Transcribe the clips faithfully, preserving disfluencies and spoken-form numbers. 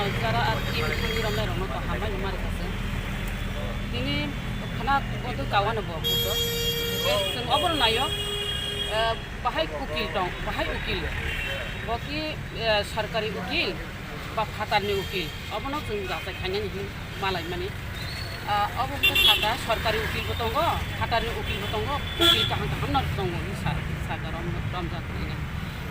Jara ar team thangwi romnai rokno to hambai no mari kha se. Tini khana bodui kawano bo bujo. Chwng obono naio, eh, bahai ukil tong, bahai ukil. Bo ki, eh, sarkari ukil ba phatarni ukil. Obono chwng jachai khainani hin malai mani. Ah, obo wngkha kha sarkari ukil bo tongo, phatarni ukil bo tongo, ukil kaham kaham no tongo, sa-, sarkar rom-, romjak nai.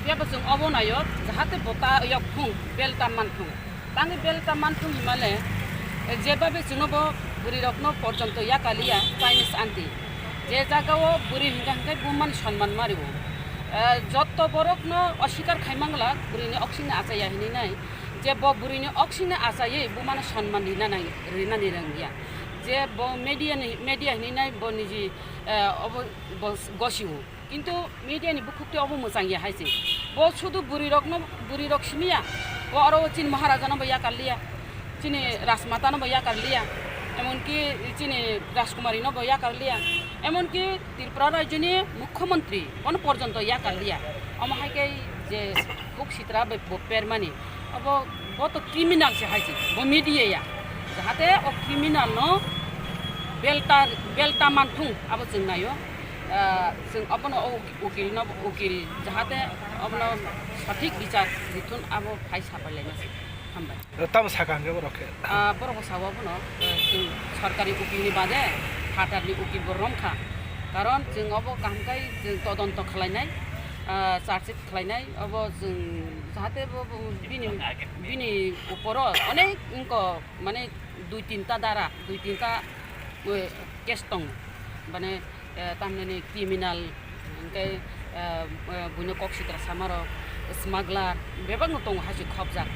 Phiya bo chwng obo naio, jahate bo ta yok thung, bel ta man thung. Tangwi bel ta man thung himale, eh, jeba be chwngno bo bwrwi rokno porjonto yakaliya, Chinese aunty. Je jaga o bwrwi hingka hingkai bumani sonman mario. Eh, jotto borokno osikar khai mangla, bwrwini oksingni achaya hinwi nai. Je bo bwrwini oksingni achaywi bumano sonman rina nang-, rinani rwngya. Je bo media ni, media hinwi nai bo niji, eh, obo bo gosio. Kintu media ni bukhuk twi obo mwchang ya hai se. Bo sudu bwrwi rokno, bwrwi rok simi ya. Bo aro chini Maharaja no bo yakar liya. Chini Rajmata no bo yakar liya. Emonki chini Rajkumari no bo yakar liya. Emonki Tripura rajyoni mukhyamantri bono porjonto yakar liya. Omo hai khe je khuk sitra bai bo permani. Obo, bo to criminal se hai se. Bo media ya. Jahate o criminal no belta, belta man thung abo chwng naio. Ah, chwng obono o ukil no, ukil jahate obono sothik bichar rithun abo phai sapai laina se. Hambai. Tamo saka hwnkhe borok khe? Ah, borok bo sao abono, eh, chwng sarkari ukil ni bade phatar ni ukil bo romkha. Karon chwng obo kaham khai chwng todonto khlainai, ah, charge sheet khlainai, obo chwng jahate bo, bo bini, bini uporo onek wngko, mane dui tinta dara, dui tinta, eh, case tong, mane, eh, tamnani criminal, hingke, eh, eh, buino kok sitra samarok, smuggler, bebakno tongo hai se khopjak.